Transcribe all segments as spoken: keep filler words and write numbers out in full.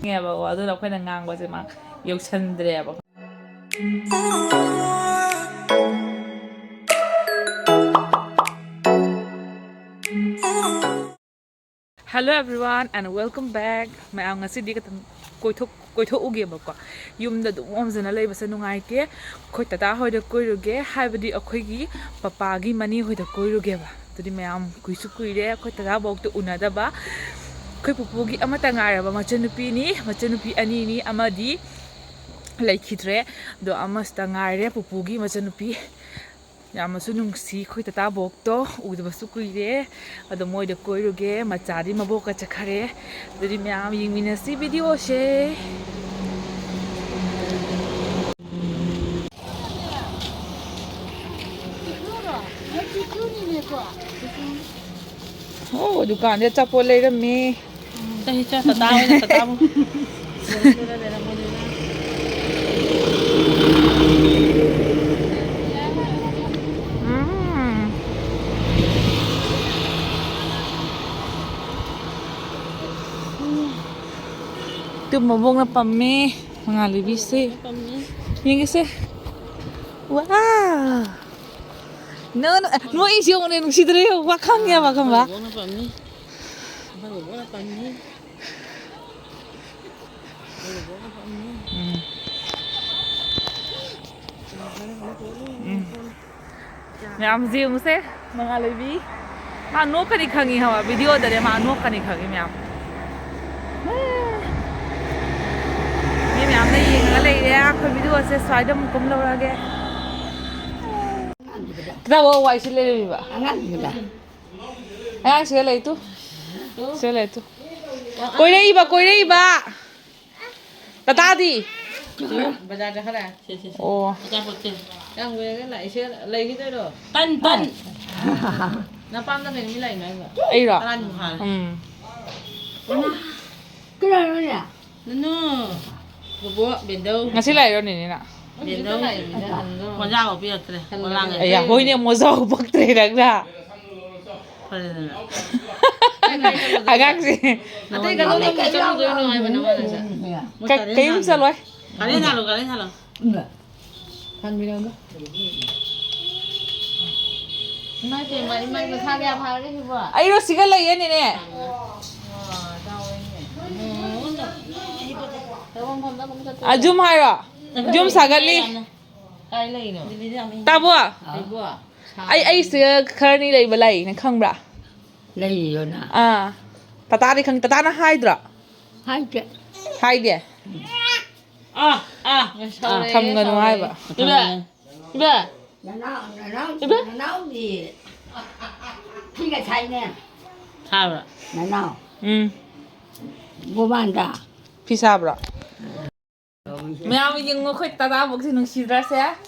ꯉꯦꯕꯀꯣ, ꯑꯗꯨꯅ ꯑꯩꯈꯣꯏꯅ ꯉꯥꯡꯕꯁꯦ ꯃꯥ ꯌꯧꯁꯟꯗ꯭ꯔꯦꯕ꯫ Hello everyone and welcome back. ꯃꯌꯥꯝ, ꯉꯁꯤꯗꯤ ꯈꯤꯇꯪ ꯀꯣꯏꯊꯣꯛ ꯀꯣꯏꯊꯣꯛꯎꯒꯦꯕꯀꯣ꯫ ꯌꯨꯝꯗ ꯑꯗꯨꯝ ꯑꯣꯝꯖꯅ ꯂꯩꯕꯁꯦ ꯅꯨꯡꯉꯥꯏꯇꯦ꯫ ꯑꯩꯈꯣꯏ ꯇꯇꯥ ꯍꯣꯏꯗ ꯀꯣꯏꯔꯨꯒꯦ, ꯍꯥꯏꯕꯗꯤ ꯑꯩꯈꯣꯏꯒꯤ ꯄꯄꯥꯒꯤ ꯃꯅꯤ ꯍꯣꯏꯗ ꯀꯣꯏꯔꯨꯒꯦꯕ꯫ ꯑꯗꯨꯗꯤ ꯃꯌꯥꯝ, ꯀꯨꯏꯁꯨ ꯀꯨꯏꯔꯦ ꯑꯩꯈꯣꯏ ꯇꯇꯥꯕꯣꯛꯇ ꯎꯅꯗꯕ꯫ ꯑꯩꯈꯣꯏ ꯄꯨꯄꯨꯒꯤ ꯑꯃꯠꯇ ꯉꯥꯏꯔꯕ ꯃꯆꯟꯅꯨꯄꯤꯅꯤ, ꯃꯆꯟꯅꯨꯄꯤ ꯑꯅꯤꯅꯤ, ꯑꯃꯗꯤ ꯂꯩꯈꯤꯗ꯭ꯔꯦ꯫ ꯑꯗꯣ ꯑꯃꯁꯤꯇ ꯉꯥꯏꯔꯦ ꯄꯨꯄꯨꯒꯤ ꯃꯆꯟꯅꯨꯄꯤ꯫ ꯌꯥꯝꯅꯁꯨ ꯅꯨꯡꯁꯤ ꯑꯩꯈꯣꯏ ꯇꯇꯥꯕꯣꯛꯇꯣ, ꯎꯗꯕꯁꯨ ꯀꯨꯏꯔꯦ꯫ ꯑꯗꯣ ꯃꯣꯏꯗ ꯀꯣꯏꯔꯨꯒꯦ, ꯃꯆꯥꯗꯤ ꯃꯕꯣꯛꯀ ꯆꯠꯈꯔꯦ꯫ ꯑꯗꯨꯗꯤ ꯃꯌꯥꯝ ꯌꯦꯡꯃꯤꯟꯅꯁꯤ ꯚꯤꯗꯤꯑꯣꯁꯦ꯫ ꯑꯣ, ꯗꯨꯀꯥꯟꯗ ꯑꯆꯥꯄꯣꯠ ꯂꯩꯔꯝꯃꯦ꯫ ꯆꯍꯤ ꯆꯥ ꯇꯇꯥ ꯑꯣꯏꯅ ꯇꯇꯥꯕꯨ꯫ ꯎꯝ꯫ ꯇꯨꯝꯕ ꯃꯑꯣꯡꯅ ꯄꯝꯃꯦ ꯃꯉꯥꯜ ꯂꯩꯕꯤꯁꯦ꯫ ꯄꯝꯃꯦ꯫ ꯌꯦꯡꯒꯦꯁꯦ꯫ ꯋꯥ! ꯅꯣ, ꯅꯣ, ꯑꯦ, ꯅꯣꯛꯏꯁꯤ ꯌꯦꯡꯉꯨꯅꯦ, ꯅꯨꯡꯁꯤꯗ꯭ꯔꯣ? ꯌꯦꯡꯉꯨ, ꯋꯥ ꯈꯪꯉꯦꯕ, ꯈꯪꯕ? ꯑꯩꯈꯣꯏ ꯕꯣꯛꯅ ꯄꯝꯃꯤ꯫ ꯑꯩꯈꯣꯏ ꯕꯣꯛꯅ ꯄꯝꯃꯤ꯫ ꯑꯩꯈꯣꯏ ꯕꯣꯛꯅ ꯄꯝꯃꯤ꯫ ꯎꯝ꯫ ꯎꯝ꯫ ꯃꯌꯥꯝ ꯌꯦꯡꯉꯨꯁꯦ, ꯃꯉꯥꯜ ꯂꯩꯕꯤ꯫ ꯃꯥ ꯅꯣꯛꯀꯅꯤ ꯈꯪꯉꯤ ꯍꯥꯏꯕ, ꯚꯤꯗꯤꯑꯣꯗꯅꯦ ꯃꯥ ꯅꯣꯛꯀꯅꯤ ꯈꯪꯉꯤ ꯃꯌꯥꯝ꯫ ꯃꯤ ꯃꯌꯥꯝꯅ ꯌꯦꯡꯉꯒ ꯂꯩꯔꯦ꯫ ꯑꯩꯈꯣꯏ ꯚꯤꯗꯤꯑꯣꯁꯦ ꯁ꯭ꯋꯥꯏꯗ ꯑꯃꯨꯛ ꯀꯨꯝꯂꯧꯔꯒꯦ꯫ ꯀꯗꯥꯏ ꯋꯥꯏ ꯁꯤ ꯂꯩꯔꯝꯃꯤꯕ? ꯑꯉꯥꯡꯁꯤꯡꯗ꯫ ꯑꯉꯥꯡꯁꯤꯒ ꯂꯩ ꯇꯨ꯫ ꯁꯤꯒ ꯂꯩ ꯇꯨ꯫ ꯀꯣꯏꯔꯛꯏꯕ, ꯀꯣꯏꯔꯛꯏꯕ꯫ ꯇꯇꯥꯗꯤ? ꯕꯖꯥꯔꯗ ꯈꯔ꯫ ꯁꯦ, ꯁꯦ, ꯁꯦ꯫ ꯑꯣ꯫ ꯑꯆꯥꯄꯣꯠꯁꯦ꯫ ꯌꯥꯝ ꯀꯨꯏꯔꯒ ꯂꯥꯛꯏꯁꯦ, ꯂꯩꯈꯤꯗꯣꯏꯔꯣ? ꯇꯟ, ꯇꯟ꯫ ꯅꯄꯥꯝꯗ ꯀꯩꯅꯣ ꯃꯤ ꯂꯥꯛꯏꯅꯣ ꯍꯥꯏꯕ? ꯑꯩꯔꯣ? ꯇꯔꯥꯅꯤꯃꯨꯛ ꯐꯥꯔꯦ꯫ ꯎꯝ꯫ ꯀꯅꯥꯅꯣꯅꯦ? ꯅꯅꯨ꯫ ꯕꯣꯕꯣ, ꯕꯦꯟꯗꯧ꯫ ꯉꯁꯤ ꯂꯥꯛꯏꯔꯣ ꯅꯦꯅꯦꯅ? ꯕꯦꯟꯗꯧ꯫ ꯃꯣꯖꯥꯐꯥꯎ ꯄꯤꯔꯛꯇ꯭ꯔꯦ꯫ ꯄꯣꯂꯥꯡꯉꯦ꯫ ꯑꯌꯥ, ꯍꯣꯏꯅꯦ, ꯃꯣꯖꯥꯐꯥꯎ ꯄꯛꯇ꯭ꯔꯦ ꯅꯪꯅ꯫ ꯐꯔꯦꯗꯅ꯫ ꯑꯉꯥꯡꯁꯦ꯫ ꯑꯇꯩ ꯀꯩꯅꯣ ꯅꯪ ꯆꯪꯗꯣꯏꯅꯣ ꯍꯥꯏꯕ ꯅꯃꯥꯟꯅꯕ? ꯀ-, ꯀꯩꯝ ꯆꯠꯂꯣꯏ꯫ ꯀꯥꯂꯦꯟ ꯊꯥꯂꯣ, ꯀꯥꯂꯦꯟ ꯊꯥꯂꯣ꯫ ꯈꯟꯕꯤꯔꯝꯃꯣ꯫ ꯏꯃꯥ ꯏꯄꯦꯝꯃ, ꯏꯃꯥ ꯏꯄꯦꯝꯃ, ꯊꯥ ꯀꯌꯥ ꯐꯥꯔꯒꯦ ꯁꯤꯕꯣ? ꯑꯩꯔꯣ ꯁꯤꯒ ꯂꯩꯌꯦ, ꯅꯦꯅꯦ꯫ ꯑ, ꯖꯨꯝ ꯍꯥꯏꯔꯣ? ꯖꯨꯝ ꯁꯥꯒꯠꯂꯤ꯫ ꯀꯥꯏ ꯂꯩꯅꯣ? ꯇꯥꯕꯣ? ꯏꯕꯣ? ꯑꯩ, ꯑꯩ ꯁꯤꯗ ꯈꯔꯅꯤ ꯂꯩꯕ ꯂꯥꯛꯏ, ꯅꯪ ꯈꯪꯕ꯭ꯔꯥ? ꯂꯩꯔꯤꯔꯣ ꯅꯪ? ꯑꯥ꯫ ꯇꯥꯇꯥꯗꯤ ꯈꯪ-, ꯇꯥꯇꯥꯅ ꯍꯥꯏꯗ꯭ꯔꯣ? ꯍꯥꯏꯗꯦ꯫ ꯍꯥꯏꯗꯦ? ꯑꯥ, ꯑꯥ꯫ ꯊꯝꯒꯅꯨ ꯍꯥꯏꯕ꯫ ꯏꯕꯦ, ꯏꯕꯦ꯫ ꯅꯅꯥꯎ, ꯅꯅꯥꯎ, ꯏꯕꯦ꯫ ꯅꯅꯥꯎꯗꯤ ꯐꯤꯒ ꯁꯥꯏꯅꯦ꯫ ꯁꯥꯕ꯭ꯔꯥ? ꯅꯅꯥꯎ꯫ ꯎꯝ꯫ ꯒꯣꯕꯥꯟꯗ꯫ ꯐꯤ ꯁꯥꯕ꯭ꯔꯣ? ꯃꯌꯥꯝ ꯌꯦꯡꯉꯣ, ꯑꯩꯈꯣꯏ ꯇꯥꯇꯥꯕꯣꯛꯁꯦ ꯅꯨꯡꯁꯤꯗ꯭ꯔꯥꯁꯦ?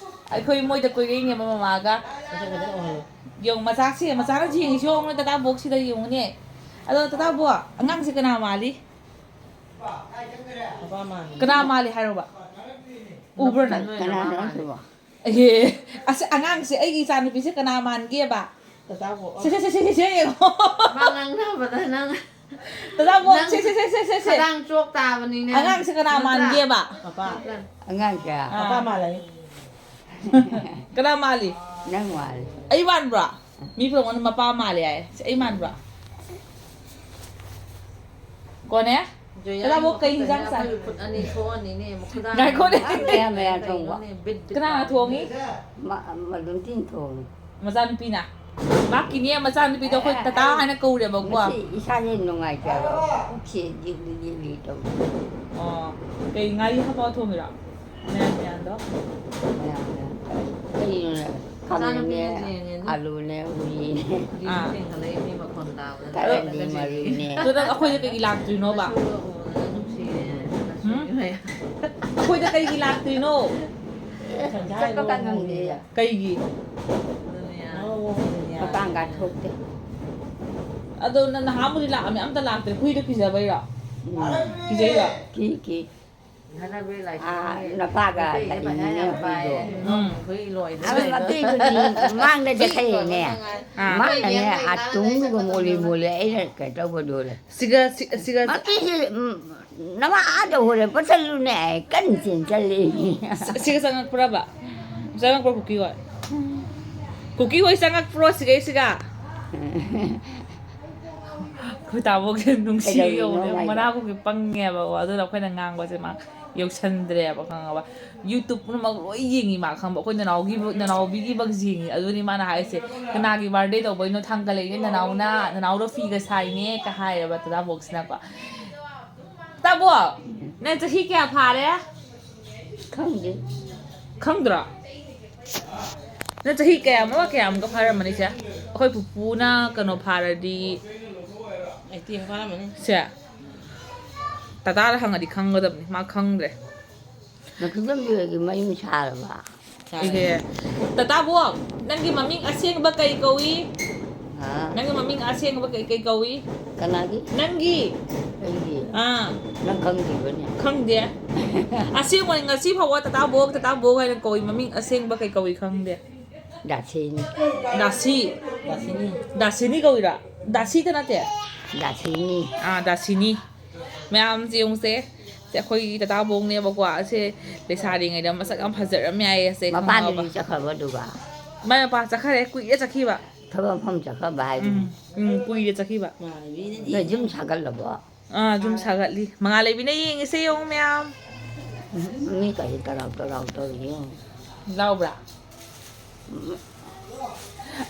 ꯑꯩꯈꯣꯏ ꯃꯣꯏꯗ ꯀꯣꯏꯔꯛꯏꯅꯦꯕ ꯃꯃꯥꯒ꯫ ꯌꯦꯡꯉꯣ, ꯃꯆꯥꯁꯦ, ꯃꯆꯥꯅ ꯌꯦꯡꯉꯤꯁꯦ ꯌꯦꯡꯉꯨꯅꯦ, ꯇꯥꯇꯥꯕꯣꯛꯁꯤꯗ ꯌꯦꯡꯉꯨꯅꯦ꯫ ꯑꯗꯣ ꯇꯥꯇꯥꯕꯣꯛ, ꯑꯉꯥꯡꯁꯦ ꯀꯅꯥ ꯃꯥꯜꯂꯤ? ꯀꯅꯥ ꯃꯥꯜꯂꯤ ꯍꯥꯏꯔꯣꯕ? ꯎꯕ꯭ꯔꯣ ꯅꯪ? ꯀꯅꯥꯅꯣ ꯁꯤꯕꯣ? ꯑꯦ, ꯑꯁ, ꯑꯉꯥꯡꯁꯦ, ꯑꯩꯒꯤ ꯏꯆꯥꯅꯨꯄꯤꯁꯦ ꯀꯅꯥ ꯃꯥꯟꯒꯦꯕ? ꯇꯥꯇꯥꯕꯣꯛ꯫ ꯁꯦ, ꯁꯦ, ꯁꯦ, ꯁꯦ, ꯁꯦ, ꯌꯦꯡꯉꯣ꯫ ꯃꯥ ꯉꯥꯡꯅꯕꯗ ꯅꯪ, ꯇꯥꯇꯥꯕꯣꯛ, ꯅꯪ ꯁꯦ, ꯁꯦ, ꯁꯦ, ꯁꯦ, ꯁꯦ, ꯁꯦ꯫ ꯈꯗꯥꯡ ꯆꯣꯛ ꯇꯥꯕꯅꯤꯅꯦ꯫ ꯑꯉꯥꯡꯁꯦ ꯀꯅꯥ ꯅꯠꯇ꯭ꯔꯥ? ꯃꯥꯟꯒꯦꯕ? ꯃꯄꯥ꯫ ꯑꯉꯥꯡꯁꯦ? ꯑꯥ꯫ ꯃꯄꯥ ꯃꯥꯜꯂꯦ꯫ ꯀꯅꯥ ꯃꯥꯜꯂꯤ? ꯅꯪ ꯃꯥꯜꯂꯤ꯫ ꯑꯩ ꯃꯥꯟꯕ꯭ꯔꯣ? ꯃꯤ ꯄꯨꯝꯅꯃꯛꯅ ꯃꯄꯥ ꯃꯥꯜꯂꯦ ꯍꯥꯏ꯫ ꯑꯩ ꯃꯥꯟꯕ꯭ꯔꯣ? ꯀꯣꯅꯦ? ꯖꯣꯌꯥ, ꯇꯥꯇꯥꯕꯣꯛ, ꯀꯩ ꯃꯈꯨꯠꯇꯅꯦ ꯍꯤꯟꯖꯥꯡ ꯆꯥꯏ? ꯑꯩꯈꯣꯏ ꯈꯨꯠ ꯑꯅꯤ ꯊꯣꯛꯑꯅꯤꯅꯦ, ꯃꯈꯨꯠ ꯑꯅꯤ ꯉꯥꯏꯈꯣꯅꯦ꯫ ꯃꯌꯥ ꯊꯣꯡꯕ꯫ ꯀꯩꯅꯣꯅꯦ, ꯕꯤꯠ ꯀꯅꯥꯅ ꯊꯣꯡꯉꯤ? ꯃ-, ꯃꯗꯨꯝ ꯊꯤꯅ ꯊꯣꯡꯉꯤ꯫ ꯃꯆꯥꯅꯨꯄꯤꯅ? ꯃꯥ ꯀꯤꯅꯦ, ꯃꯆꯥꯅꯨꯄꯤꯗꯣ ꯑꯩꯈꯣꯏ ꯑꯦ, ꯇꯥꯇꯥ ꯑꯦ, ꯍꯥꯏꯅ ꯀꯧꯔꯦꯕꯀꯣ꯫ ꯉꯁꯤ ꯏꯁꯥꯁꯦ ꯅꯨꯡꯉꯥꯏꯇꯦꯕ꯫ ꯄꯨꯛꯁꯦ ꯖꯤꯛꯂꯤ ꯖꯤꯛꯂꯤ ꯇꯧꯕ꯫ ꯑꯣ, ꯀꯩ ꯉꯥꯔꯤ ꯍꯥꯞꯄ ꯊꯣꯡꯉꯤꯔꯣ? ꯃꯌꯥꯟ ꯃꯌꯥꯟꯗꯣ? ꯃꯌꯥꯟ ꯃꯌꯥꯟ꯫ ꯀꯩꯅꯣꯅꯦ? ꯈꯥꯃꯦꯟꯅꯦ, ꯃꯆꯥꯅꯨꯄꯤꯅ ꯌꯦꯡꯉꯦ꯫ ꯑꯂꯨꯅꯦ, ꯎꯔꯤꯅꯦ꯫ ꯑꯥ꯫ ꯊꯦꯡꯒꯠꯂꯛꯏ ꯃꯤ ꯃꯈꯣꯟ ꯇꯥꯕꯗ꯫ ꯈꯔꯗꯤ ꯃꯔꯨꯅꯦ꯫ ꯑꯗꯣ ꯅꯪ ꯑꯩꯈꯣꯏꯗ ꯀꯩꯒꯤ ꯂꯥꯛꯇ꯭ꯔꯤꯅꯣꯕ? ꯃꯆꯨꯒ ꯎꯕꯗ ꯅꯨꯡꯁꯤꯌꯦ꯫ ꯍꯨꯝ? ꯑꯩꯈꯣꯏꯗ ꯀꯩꯒꯤ ꯂꯥꯛꯇ꯭ꯔꯤꯅꯣ? ꯆꯠꯄ ꯀꯥꯟ ꯉꯝꯗꯦ꯫ ꯀꯩꯒꯤ? ꯑꯗꯨꯅꯦ꯫ ꯃꯄꯥꯡꯒ ꯊꯣꯛꯇꯦ꯫ ꯑꯗꯣ ꯅꯪ ꯅꯍꯥꯟꯕꯨꯗꯤ ꯂꯥꯛꯑꯝꯃꯦ, ꯑꯝꯇ ꯂꯥꯛꯇ꯭ꯔꯦ꯫ ꯍꯨꯏꯗꯣ ꯀꯤꯖꯕꯩꯔꯣ? ꯎꯝ꯫ ꯀꯤꯖꯩꯔꯣ? ꯀꯤ, ꯀꯤ꯫ ꯑꯥ, ꯅꯄꯥꯒ ꯂꯥꯛꯏꯅꯤꯅꯦ ꯍꯨꯏꯗꯣ꯫ ꯎꯝ꯫ ꯑꯗꯨ ꯃꯄꯤꯗꯨꯗꯤ ꯃꯥꯡꯗ ꯆꯠꯈ꯭ꯔꯦꯅꯦ꯫ ꯑꯥ꯫ ꯃꯥꯅꯅꯦ ꯑꯥ ꯇꯨꯡꯗꯨꯒ ꯃꯣꯂꯤ ꯃꯣꯂꯤ ꯑꯩꯅ ꯀꯩꯅꯣ ꯇꯧꯕꯗꯨꯗ꯫ ꯁꯤꯒ, ꯁꯤ-, ꯁꯤꯒ ꯃꯄꯤꯁꯤ, ꯎꯝ, ꯅꯃꯥ ꯑꯥꯗ ꯍꯣꯔꯦ ꯄꯣꯠꯁꯜꯂꯨꯅꯦ ꯑꯩ ꯀꯟꯅ ꯆꯦꯟꯁꯜꯂꯤ꯫ ꯁꯤ-, ꯁꯤꯒ ꯆꯪꯉꯛꯄ꯭ꯔꯕ? ꯆꯪꯉꯛꯄ꯭ꯔꯣ ꯀꯨꯀꯤ ꯍꯣꯏ? ꯀꯨꯀꯤ ꯍꯣꯏ ꯆꯪꯉꯛꯄ꯭ꯔꯣ ꯁꯤꯒꯩ ꯁꯤꯒ? ꯑꯩꯈꯣꯏ ꯇꯥꯕꯣꯛꯁꯦ ꯅꯨꯡꯁꯤ ꯀꯩꯗꯧꯔꯤꯅꯣ ꯌꯧꯅꯦ꯫ ꯃꯥꯏꯗꯣ? ꯃꯅꯥ ꯀꯨꯀꯤ ꯄꯪꯉꯦꯕꯀꯣ꯫ ꯑꯗꯨꯅ ꯑꯩꯈꯣꯏꯅ ꯉꯥꯡꯕꯁꯦ ꯃꯥ ꯌꯧꯁꯟꯗ꯭ꯔꯦꯕ, ꯈꯪꯉꯕ? YouTube ꯄꯨꯝꯅꯃꯛ ꯂꯣꯏ ꯌꯦꯡꯉꯤ ꯃꯥ, ꯈꯪꯕ? ꯑꯩꯈꯣꯏ ꯅꯅꯥꯎꯒꯤ, ꯅꯅꯥꯎꯕꯤꯒꯤ ꯕꯛ ꯌꯦꯡꯉꯤ꯫ ꯑꯗꯨꯅꯤ ꯃꯥꯅ ꯍꯥꯏꯔꯤꯁꯦ, "ꯀꯅꯥꯒꯤ birthday ꯇꯧꯕꯩꯅꯣ ꯊꯥꯡꯒꯠꯂꯛꯏꯅꯦ ꯅꯅꯥꯎꯅ? ꯅꯅꯥꯎꯗꯣ ꯐꯤꯒ ꯁꯥꯏꯅꯦ" ꯀ ꯍꯥꯏꯌꯦꯕ ꯇꯥꯕꯣꯛꯁꯤꯅꯀꯣ꯫ ꯇꯥꯕꯣꯛ, ꯅꯪ ꯆꯍꯤ ꯀꯌꯥ ꯐꯥꯔꯦ? ꯈꯪꯗꯦ꯫ ꯈꯪꯗ꯭ꯔꯣ? ꯅꯪ ꯆꯍꯤ ꯀꯌꯥ ꯑꯃ, ꯀꯌꯥꯃꯨꯛꯀ ꯐꯥꯔꯝꯃꯅꯤ ꯁꯦ? ꯑꯩꯈꯣꯏ ꯄꯨꯄꯨꯅ ꯀꯩꯅꯣ ꯐꯥꯔꯗꯤ ꯑꯩꯠꯇꯤ ꯐꯥꯔꯝꯃꯅꯤ꯫ ꯁꯦ, ꯇꯥꯇꯥꯗ ꯍꯪꯉꯗꯤ ꯈꯪꯒꯗꯕꯅꯤ, ꯃꯥ ꯈꯪꯗ꯭ꯔꯦ꯫ ꯂꯛꯈꯤꯗꯝꯕꯤꯍꯣꯏꯒꯤ ꯃꯌꯨꯝ ꯁꯥꯔꯕ? ꯁꯥꯔꯦ꯫ ꯏꯍꯦ꯫ ꯇꯥꯇꯥꯕꯣꯛ, ꯅꯪꯒꯤ ꯃꯃꯤꯡ ꯑꯁꯦꯡꯕ ꯀꯩ ꯀꯧꯏ? ꯍꯥ? ꯅꯪꯒꯤ ꯃꯃꯤꯡ ꯑꯁꯦꯡꯕ ꯀꯩ, ꯀꯩ ꯀꯧꯏ? ꯀꯅꯥꯒꯤ? ꯅꯪꯒꯤ꯫ ꯑꯩꯒꯤ? ꯑꯥ꯫ ꯅꯪ ꯈꯪꯗ꯭ꯔꯤꯕꯅꯦ? ꯈꯪꯗꯦ꯫ ꯑꯁꯦꯡꯕꯅꯤ, ꯉꯁꯤ ꯐꯥꯎꯕ ꯇꯥꯇꯥꯕꯣꯛ, ꯇꯥꯇꯥꯕꯣꯛ ꯍꯥꯏꯅ ꯀꯧꯏ, ꯃꯃꯤꯡ ꯑꯁꯦꯡꯕ ꯀꯩ ꯀꯧꯏ ꯈꯪꯗꯦ꯫ ꯗꯥꯁꯤꯅꯤ꯫ ꯗꯥꯁꯤ꯫ ꯗꯥꯁꯤꯅꯤ꯫ ꯗꯥꯁꯤꯅꯤ ꯀꯧꯏꯔꯥ? ꯗꯥꯁꯤꯗ ꯅꯠꯇꯦ? ꯗꯥꯁꯤꯅꯤ꯫ ꯑꯥ, ꯗꯥꯁꯤꯅꯤ꯫ ꯃꯌꯥꯝꯁꯦ ꯌꯦꯡꯉꯨꯁꯦ꯫ ꯁꯦ, ꯑꯩꯈꯣꯏꯒꯤ ꯇꯥꯇꯥꯕꯣꯛꯅꯦꯕꯀꯣ꯫ ꯑꯁꯦ ꯂꯩꯁꯥꯔꯤꯉꯩꯗ ꯃꯁꯛ ꯌꯥꯝ ꯐꯖꯔꯝꯃꯦ ꯍꯥꯏꯌꯦ, ꯁꯦ, ꯈꯪꯉꯕ? ꯃꯄꯥꯗꯨꯗꯤ ꯆꯠꯈ꯭ꯔꯕ ꯑꯗꯨꯒ? ꯃꯥꯏ ꯃꯄꯥ ꯆꯠꯈ꯭ꯔꯦ, ꯀꯨꯏꯔꯦ ꯆꯠꯈꯤꯕ꯫ ꯊꯕꯛ ꯃꯐꯝ ꯆꯠꯈ꯭ꯔꯕ ꯍꯥꯏꯗꯨꯅꯤ꯫ ꯎꯝ, ꯎꯝ, ꯀꯨꯏꯔꯦ ꯆꯠꯈꯤꯕ꯫ ꯅꯣꯏ ꯌꯨꯝ ꯁꯥꯒꯠꯂꯕꯣ? ꯑꯥ, ꯌꯨꯝ ꯁꯥꯒꯠꯂꯤ꯫ ꯃꯉꯥꯜ ꯂꯩꯕꯤꯅ ꯌꯦꯡꯉꯤꯁꯦ ꯌꯦꯡꯉꯨ ꯃꯌꯥꯝ꯫ ꯃꯤ ꯀꯩ ꯇꯔꯥꯎ ꯇꯔꯥꯎ ꯇꯧꯔꯤ ꯌꯦꯡꯉꯨ꯫ ꯂꯥꯎꯕ꯭ꯔꯥ?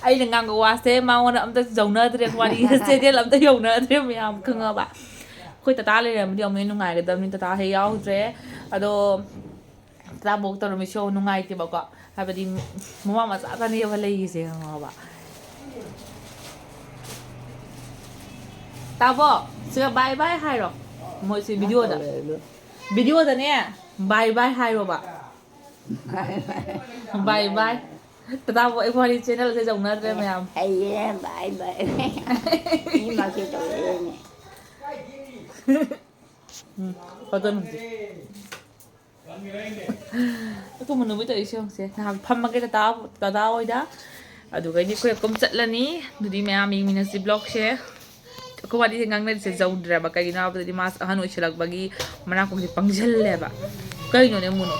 ꯑꯩꯅ ꯉꯥꯡꯕ ꯋꯥꯁꯦ ꯃꯉꯣꯟꯗ ꯑꯝꯇ ꯌꯧꯅꯗ꯭ꯔꯦ, ꯋꯥꯔꯤ ꯆꯦꯅꯦꯜ ꯑꯝꯇ ꯌꯧꯅꯗ꯭ꯔꯦ ꯃꯌꯥꯝ, ꯈꯪꯉꯕ? ꯑꯩꯈꯣꯏ ꯇꯥꯇꯥ ꯂꯩꯔꯝꯃꯗꯤ ꯑꯃꯨꯛ ꯍꯦꯟꯅ ꯅꯨꯡꯉꯥꯏꯒꯗꯕꯅꯤ, ꯇꯥꯇꯥ ꯍꯦꯛ ꯌꯥꯎꯗ꯭ꯔꯦ꯫ ꯑꯗꯣ ꯇꯥꯇꯥꯕꯣꯛ ꯇꯧꯔꯝꯃꯤꯁꯨ ꯅꯨꯡꯉꯥꯏꯇꯦꯕꯀꯣ, ꯍꯥꯏꯕꯗꯤ ꯃꯃꯥ ꯃꯆꯥ ꯈꯛꯇꯅꯦꯕ ꯂꯩꯔꯤꯁꯦ, ꯈꯪꯉꯕ? ꯇꯥꯕꯣ, ꯁꯤꯒ bye bye ꯍꯥꯏꯔꯣ꯫ ꯃꯣꯏꯁꯤ ꯚꯤꯗꯤꯑꯣꯗ, ꯚꯤꯗꯤꯑꯣꯗꯅꯦ bye bye ꯍꯥꯏꯔꯣꯕ꯫ Bye bye꯫ ꯇꯥꯇꯥꯕꯣꯛ ꯏꯕꯥꯅꯤ ꯆꯦꯅꯦꯜꯁꯦ ꯌꯧꯅꯗ꯭ꯔꯦ ꯃꯌꯥꯝ꯫ ꯍꯩꯌꯦ, bye bye꯫ ꯃꯤ ꯃꯥꯁꯦ ꯇꯧꯔꯛꯑꯦꯅꯦ꯫ ꯎꯝ, ꯐꯣꯇꯣ ꯅꯝꯁꯤ꯫ ꯑꯩꯈꯣꯏ ꯃꯨꯅꯨꯕꯤ ꯇꯧꯔꯤꯁꯦ ꯌꯦꯡꯉꯨꯁꯦ꯫ ꯉꯥꯏꯍꯥꯛ ꯐꯝꯃꯒꯦ ꯇꯇꯥ, ꯇꯇꯥ ꯍꯣꯏꯗ꯫ ꯑꯗꯨꯒ ꯑꯩꯗꯤ ꯑꯩꯈꯣꯏ ꯑꯀꯨꯝ ꯆꯠꯂꯅꯤ꯫ ꯑꯗꯨꯗꯤ ꯃꯌꯥꯝ ꯌꯦꯡꯃꯤꯟꯅꯁꯤ vlogꯁꯦ꯫ ꯑꯩꯈꯣꯏ ꯋꯥꯔꯤꯁꯦ ꯉꯥꯡꯅꯔꯤꯁꯦ ꯖꯧꯗ꯭ꯔꯦꯕ꯫ ꯀꯩꯒꯤꯅꯣ ꯍꯥꯏꯕꯗꯗꯤ ꯃꯥꯁꯦ ꯑꯍꯟ ꯑꯣꯏꯁꯤꯜꯂꯛꯄꯒꯤ ꯃꯅꯥꯀꯣꯡꯁꯦ ꯄꯪꯁꯤꯜꯂꯦꯕ꯫ ꯀꯩꯅꯣꯅꯦ ꯃꯨꯅꯨ?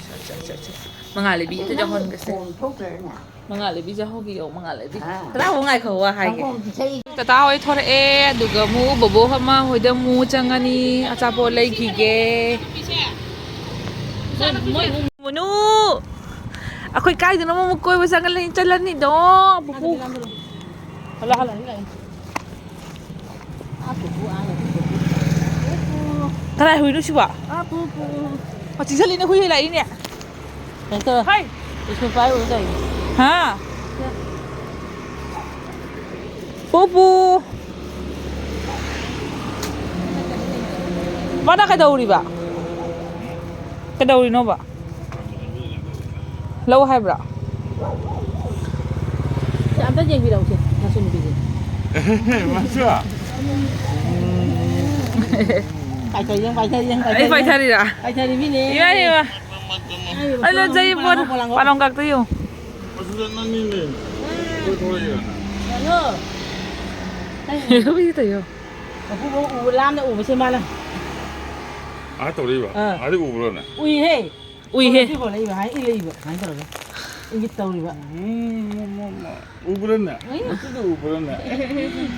ꯁꯠ, ꯁꯠ, ꯁꯠ, ꯁꯠ꯫ ꯃꯉꯥꯜ ꯂꯩꯕꯤ ꯑꯝꯇ ꯌꯥꯎꯍꯟꯒꯁꯦ꯫ ꯃꯉꯥꯜ ꯂꯩꯕꯤ ꯌꯥꯎꯍꯧꯒꯦꯌꯣ, ꯃꯉꯥꯜ ꯂꯩꯕꯤ꯫ ꯑꯥ꯫ ꯇꯇꯥ ꯍꯣ ꯉꯥꯏꯈꯣ, ꯋꯥ ꯍꯥꯏꯒꯦ꯫ ꯁꯪꯒꯣꯝ ꯏꯁꯩ꯫ ꯇꯇꯥ ꯍꯣꯏ ꯊꯣꯔꯛꯑꯦ, ꯑꯗꯨꯒ ꯑꯃꯨꯛ ꯕꯣꯕꯣ ꯑꯃ ꯍꯣꯏꯗ ꯑꯃꯨꯛ ꯆꯪꯉꯅꯤ, ꯑꯆꯥꯄꯣꯠ ꯂꯩꯈꯤꯒꯦ꯫ ꯃꯨꯅꯨ! ꯑꯩꯈꯣꯏ ꯀꯥꯏꯗꯅꯣ ꯑꯃꯨꯛ ꯀꯣꯏꯕ ꯆꯪꯉ-, ꯆꯠꯂꯅꯤꯗꯣ, ꯄꯨꯄꯨ꯫ Hello, hello. ꯀꯅꯥꯏ ꯍꯨꯏꯅꯣ ꯁꯤꯕꯣ? ꯑꯥ, ꯄꯨ, ꯄꯨ꯫ ꯑꯣ, ꯆꯤꯛꯁꯜꯂꯤꯅꯦ, ꯍꯨꯏ ꯂꯥꯛꯏꯅꯦ꯫ ꯀꯩꯅꯣ ꯇꯧꯔꯦ꯫ ꯍꯥꯏ꯫ ꯏꯁꯀ꯭ꯔꯤꯟ ꯄꯥꯏꯔꯨꯔꯦ ꯀꯩꯅꯣ꯫ ꯍꯥ? ꯄꯨ, ꯄꯨ꯫ ꯃꯥꯅ ꯀꯩꯗꯧꯔꯤꯕ? ꯀꯩꯗꯧꯔꯤꯅꯣꯕ? ꯂꯧ ꯍꯥꯏꯕ꯭ꯔꯣ? ꯁꯤ ꯑꯝꯇ ꯌꯦꯡꯕꯤꯔꯛꯎꯁꯦ, ꯃꯁꯨ ꯅꯨꯄꯤꯁꯦ꯫ ꯃꯁꯨ? ꯄꯥꯏꯊꯔꯤ, ꯌꯦꯡ, ꯄꯥꯏꯊꯔꯤ, ꯌꯦꯡ, ꯑꯩ ꯄꯥꯏꯊꯔꯤ, ꯌꯦꯡ꯫ ꯄꯥꯏꯊꯔꯤꯔꯥ? ꯄꯥꯏꯊꯔꯤꯃꯤꯅꯦ꯫ ꯏꯃꯥ, ꯏꯃꯥ꯫ ꯑꯩ ꯂꯣꯠꯆꯩ ꯄꯣꯠ꯫ ꯄꯥꯂꯪ ꯀꯥꯛꯇ ꯌꯦꯡꯉꯨ꯫ ꯃꯁꯨ ꯅꯪꯅꯤꯅꯦ꯫ ꯀꯣꯏ ꯊꯣꯛꯂꯛꯏꯔꯥ? ꯀꯩꯅꯣ? ꯌꯦꯡꯉꯨ, ꯇꯧ ꯌꯦꯡꯉꯨ꯫ ꯃꯄꯨ ꯎꯕ, ꯂꯥꯝꯅ ꯎꯕꯁꯦ ꯃꯥꯅ꯫ ꯑꯥ ꯇꯧꯔꯛꯏꯕ? ꯑꯥ꯫ ꯑꯥꯗꯤ ꯎꯕ꯭ꯔꯣꯅꯦ? ꯎꯏꯍꯦ꯫ ꯎꯏꯍꯦ꯫ ꯍꯧꯒꯠꯄꯤ ꯍꯣꯜꯂꯛꯏꯕ, ꯍꯥꯏ ꯏꯜꯂꯛꯏꯕ, ꯁꯨꯃꯥꯏꯅ ꯇꯧꯔꯒ ꯏꯪꯒꯤꯠ ꯇꯧꯔꯤꯕ꯫ ꯎꯝ, ꯎꯝ, ꯎꯝ, ꯎꯝ꯫ ꯎꯕ꯭ꯔꯥꯅꯦ? ꯎꯏ꯫ ꯑꯗꯨꯗ ꯎꯕ꯭ꯔꯥꯅꯦ?